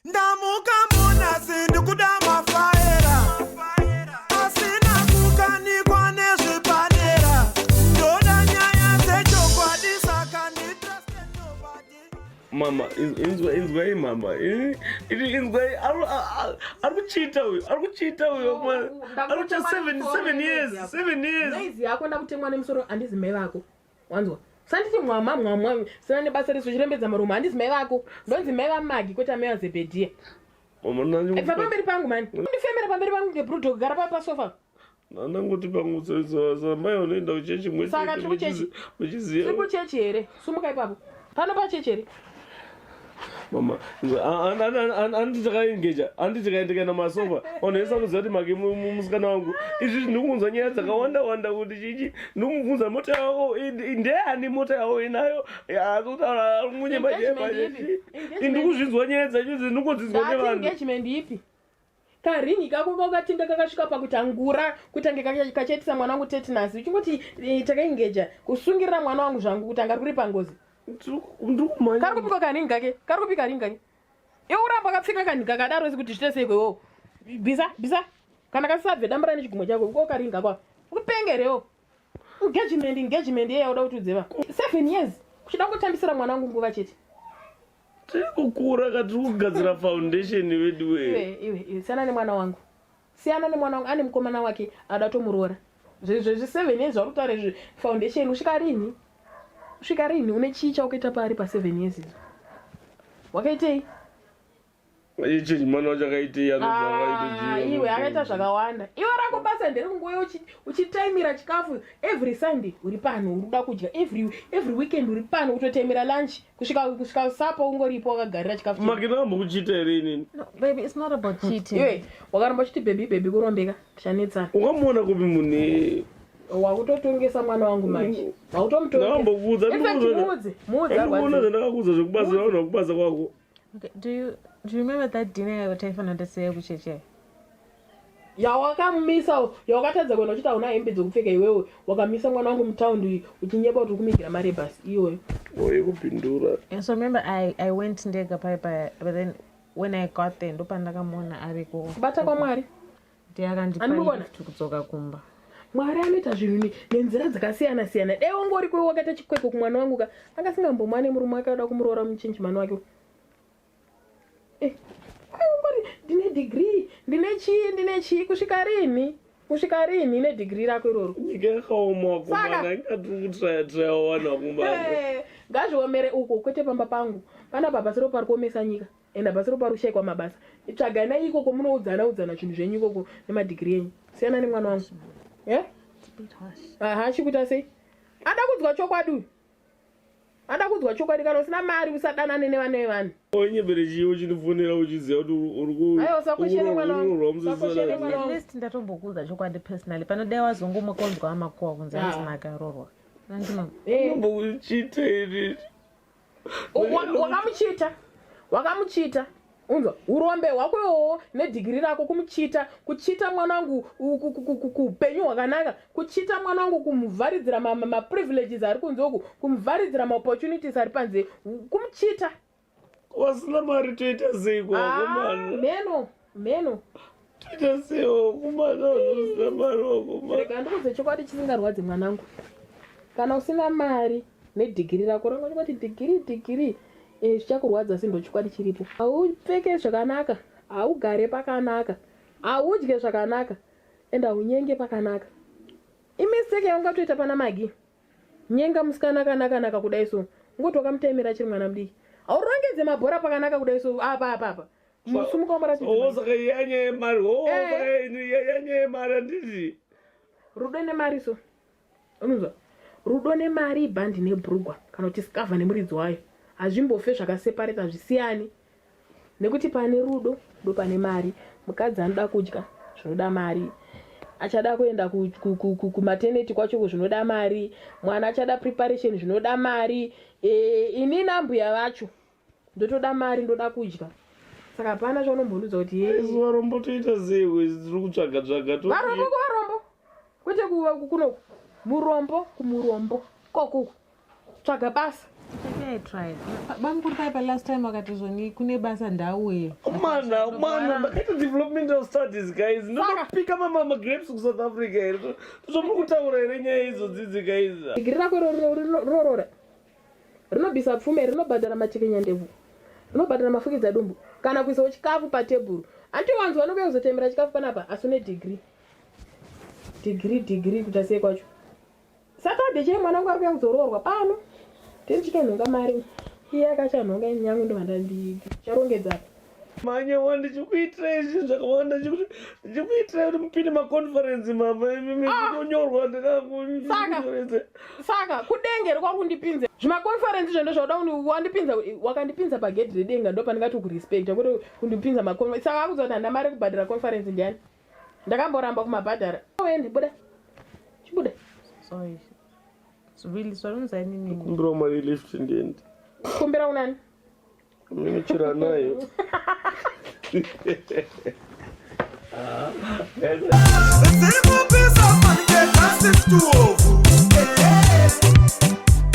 Ndamuka munasi ndikuda mafaera asina kukanikwa nezvipanera ndoda nyaya dzechokwadi saka nditrust nobody. Mama, inzwa inzwai mama. Ini inzwai ari kuchita uyu, ari kuchita uyu mwana. Ari kuchita 7 7 years, 7 years. Noise yako ndakutemwa nemusoro handizi mai vako. Wanzwa? Sanditi mwama mwamwa sina nebasa resu chirembedza marumo handizi mai vako. Ndonzi mai vaMagi kwete amai vaZebhedhiya. Mama nani Ibva pamberi pangu mani. Undifemera pamberi pangu ngebrudog gara pa pasofa. Ndangoti pangu samai vanoenda kuchechi mwe Saka tiri kuchechi. muchiziva. Tiri kuchechi here? Sumuka ipapo. Pano pachechi here? Mama, anditi takaengeja, anditi tikaendekana masofa. Vanhu vese vanoziva kuti make musikana wangu. Izvi ndinokunzwa nyaya dzakawanda wanda kuti chichi ndikumubvunza mota yako ndeyani mota yako inayo. Akutaura munyemba nyemba. Ndikuzvinzwa nyaya dzacho ndinongodzinzwa Ndati nevanhu. engagement ipi? Karingi kako kaukatenga kakasvika pakuita ngura kutange kachaitisa mwana wangu tetanus uchingoti eh, takaengeja kusungirira mwana wangu zvangu kuti anga kuri pangozi. Ndirikumhanya. Kari kupikwa karingi kake? Kari kupika ringi kake? Iwe uramba wakapfeka kanhi kakadaro sekuti zviite sei kwewo? Bvisa, bvisa. Kana kasisabve dambura nechigumwe chako uko karingi kako. Ukupengerewo. Engagement, engagement yeye yauda kuti udzeva. 7 years. Kuchida kutambisira mwana wangu nguva chete. Tiri kukura ka tiri kugadzira foundation veduwe. Iwe, iwe, iwe, siyana nemwana wangu. Siyana nemwana wangu, ane mukomana wake ada tomuroora. Zvezvi 7 years zvauri kutaura izvi foundation kusvika rinhi? Kusvika rinhi une chii chaukaita paari pa 7 years izvo? Wakaitei? Ichi mwana wacho akaitei Ah, iwe akaita zvakawanda. Iwe rako basa nderekungouya uchitaimira chikafu every Sunday uri pano uri kuda kudya every weekend uri pano kutotaimira lunch kusvika supper ungoripo wakagarira chikafu. Makina ambokuchita here inini? No, baby, it's not about cheating. Iwe wakaramba uchiti baby baby kurombeka tichanetsana. Ungamuona kupi munhu Wakutotongesa mwana wangu manje. Wakutomutonga. Ndakambokuudza In fact, muudze, muudze ndikuudza arwadziwe. zvandakakuudza zvekubasa vanhu vakubasa kwako. Okay, do you remember that dinner yataifanira tasiya kucheche? Yawakamisa, yawakatadza kuenda uchiti hauna hembe dzekupfeka iwewe, wakamisa mwana wangu mutaundi uchinyeba kuti uri kumigira mari yebhasi iyoyo. Oye kupindura. And so remember I went ndega pai pai, but then when I got there ndopandakamuona ariko. Kubata kwaMwari. Ndiye akandipa Andikuona. lift kudzoka kumba. Mwari anoita zvinhu nenzira dzakasiyana siyana. Dai wanga uri kuwe wakaita chikwekwe kumwana wangu ka, anga asingambomwane murume wake ada kumuroora muchinjimani wake. Ungori ndine degree, ndine chii, ndine chii kusvika rini? Kusvika rini nedegree rako iroro? Nyika yakaoma wakomana, Saka- ingatiri kutraya traya wana wakomana. Ngazviomere uko kwete pamba pangu. Panapa pasiro pari kuomesa nyika. Enda pasiro pari kushaikwa mabasa. Tsvaganai ikoko munoudzana udzana zvinhu zvenyu ikoko nemadegree enyu. Siyana nemwana wangu. Aha, chikuita sei? Ada kudzwa chokwadi uyu. Ada kudzwa chokwadi kana usina mari usadanane nevana vevanhu. Onyebere chii uchindifonera uchiziva kuti uri ku Aiwa, usakweshere mwana wangu. uri kurwa Usakweshere mwana At wangu. least ndatombokuudza chokwadi personally. Panodai wazongomuka unzwa amakuwa kunzi hanzi Ah. makarorwa. Nanti mama. Unombokuchita here? Wakamuchita. Wakamuchita. Unzwa, urombe hwako iwowo nedhigiri rako kumuchita, kuchita mwana wangu kuupenyu hwakanaka, kuchita mwana wangu kumuvharidzira maprivileges ari kunze uku, kumuvharidzira maopportunities ari panze, kumuchita. Vasina mari toita sei kuvakomana? Mheno, mheno. Toita sei vakomana vasina mari vakomana? Rega ndikuudze chokwadi chisingarwadzi mwanangu. Kana usina mari nedhigiri rako ranga uchingoti dhigiri dhigiri zvichakurwadza asi ndochokwadi chiripo. Haupfeke zvakanaka, haugare pakanaka, haudye zvakanaka and haunyenge pakanaka. Imistake yaungatoita pana Magi. Nyenga musikana akanaka naka kudai so. Ungoti wakamutaimira achiri mwana mudiki. Haurongedze mabhora pakanaka kudai so apa apa apa. Musumuka umuratidze. Oh, saka yanyaya yemari. Oh, saka yanyaya yemari handiti. Rudo nemari so. Unonzwa? Rudo nemari ibhandi nebrugwa kana kuti skavha nemuridzi wayo. Hazvimbofe zvakaseparate hazvisiyani. Nekuti pane rudo ndopane mari. Mukadzi anoda kudya zvinoda mari. Achada kuenda kumaternity kwacho zvinoda mari. Mwana achada preparation zvinoda mari. Inini ambuya vacho ndotoda mari ndoda kudya. Saka hapana chaunombonudza kuti hey. Isu varombo toita sei tiri kutsvaga tsvaga to. Varombo kuvarombo. Kwete kunoku. Murombo kumurombo. Kokuku. Tsvaga basa. I tried. Bamukuru pai pa last time vakati zvoni kune basa ndauye. Mana, mana, ndakaita developmental studies guys. Ndinopika mama magrapes kuSouth Africa here. Zvomuri kutaura here nyaya idzodzidzi guys? Digiri rako rorora. Rinobvisa pfume, rinobhadhara machekenyandebvu. Rinobhadhara mafukidza dumbu. Kana kuisawo chikafu patebhuru. Anti wanzwa vanouya kuzotemera chikafu panapa asi une degree. Degree, degree kuita sei kwacho? Saturday chai mwana wangu ari kuya kuzoroorwa pano. Tiri tichitonhonga mari. Iye akachanhonga ini yangu ndobva ndicharongedza. Manya wa ndichikuitirai zvinhu zvakawanda ndichikuitirai kuti mupinde maconference mama imi kunonyorwa ndikakuconference. Saka kudenge ri kwakundipinza zvimaconference izvo ndozvauda wandipinza wakandipinza pagedhi redenga ndopandingati kurespecta kwete kundipinza maconference saka akuziva kuti handina mari yekubhadhara conference ndiani ndakamboramba kumabhadhara uende buda chibuda Sorry. Really sorry unzani nini? Kumbira mari lift ndiende. Kumbira unani? Minochira nayo. Dziri kupisa fanike 612.